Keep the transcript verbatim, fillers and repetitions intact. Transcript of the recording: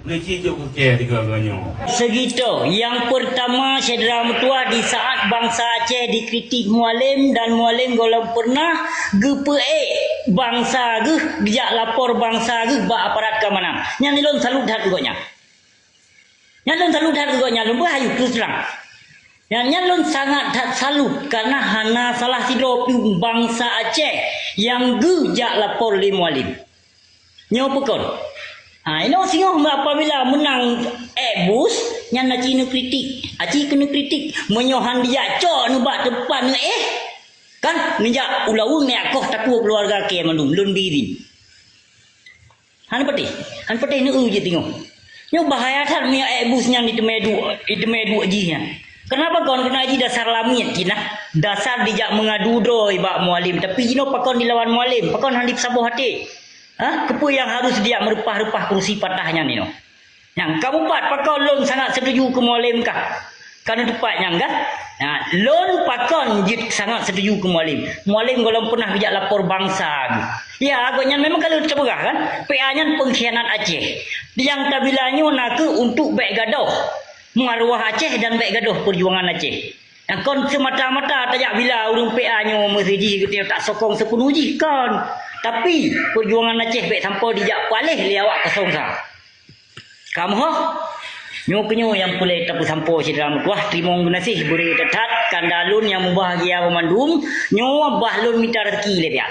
Neuci jok keu kèe tiga geuh nyoe. Seugito, nyang peurtama, syedara meutuwah, di saat bansa Aceh dikritik Mualem dan Mualem gohlom pernah geupeuék bansa geuh, geujak lapor bansa geuh bak aparat keamanan. Nyan lôn salut that keu gobnyan. Nyan lôn salut that keu gobnyan, lôn beuhayu terus terang. Nyan, nyan lôn sangat that salut karena hana salah sidroe pih bansa Aceh nyang geujak lapor lé Mualem. Nyoe peukon. Ha, inoe singoh apabila meunang ék bus, nyan aci neukritik. Aci keuneuk kritik. Meunyoe han dijak cok neubak teumpat neuéh, kan neujak u laweuen neujak koh takue keuluwarga kèe mandum, lôn bri idhin. Han patéh, han patéh neueu jeuet teungoh. Nyoe bahaya that meunyoe ék bus nyan diteumé duek, diteumé duek jih nyan. Kenapa kon? Keureuna jih dasar lamiet jih nah. Dasar dijak meungadu droe bak Mualem, tapi jinoe pakon dilawan Mualem, pakon han dipeusaboh até. Ha? Keupeue nyang harus dijak meureupah-reupah kurusi patah nyan inoe? Nyang kabupat, pakon lôn sangat setuju keu Mualem kah? Ka neuteupat nyan kah? Nah, lôn pakon jeuet sangat setuju keu Mualem. Mualem gohlom peunah geujak lapor bansa geuh. Ya, gobnyan memang ka lheueh teupeugah kan? P A nyan pengkhianat Aceh. Nyang tabila nyoe nakeuh untuk bèk gadôh maruah Aceh dan bèk gadôh peujuangan Aceh. Nyang kon semata-mata tajak bila ureueng P A nyoe meusidih geutanyoe tak sokong seupenuh jih, kon. Tapi, peujuangan Aceh bèk sampoe dijak paléh lé awak kosong sa. Kamoe, nyoe keunyoe nyang peureulèe tapeusampoe syedara meutuwah, teurimong geunaséh beureukat that kanda lôn nyang mubahgia banmandum, nyoe bah lôn mita raseuki lé piah.